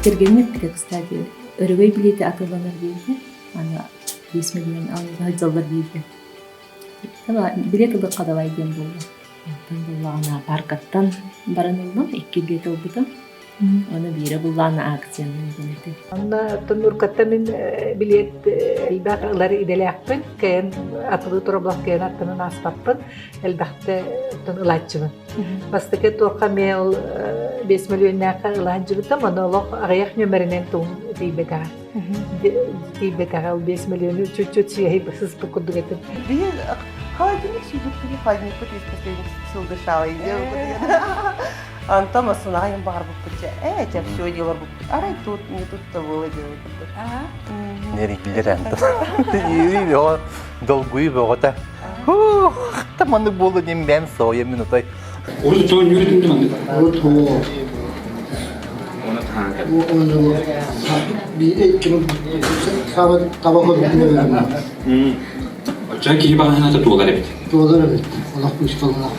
Кэргэним эппитэ, кстати, өрөгөй билиэтэ атыыланар диэбитэ. Аны 5 миллион сылдьаллар диэбитэ. Билиэт ылыахха давай диэн буолла. Онтон буллаҕына паркаттан баран ыллым, икки билиэт ылбытым. Оны биирэ буллаҕына акциянан диэн этэ. Онно оттон Нуркаттан мин билиэт элбэх ылар идэлээхпин. Кэйэн атылыы тураблах кэйэн аттынан ааспаппын. Элбэхтэ оттон ылааччыбын. Бастакы туохха эмиэ ол 5 мөлүйүөннээххэ ылаан дьыбытым, ону олох аҕыйах нүөмэринэн тугум тиийбэтэҕэ. Тиийбэтэҕэ ол 5 мөлүйүөнү чуть-чуть сыыһа сыспыт курдук этим. Биир холодильник сүүрбүт холодильникпыт из последних сил дышала Антон массыынаҕа баҕарбыппыт дьэ ээ чэ все дело арай тут не тут-то было дело Нериллер Антон. Үөрүү долгуйуу бөҕөтө. Маннык буолла диэн бэйэм соһуйа минутай. Урут тоон үөрдүм маннык. Урут таба Оччо киһи баҕаһыната туолар эбит. Туолар эбит. Олох быысталлаах.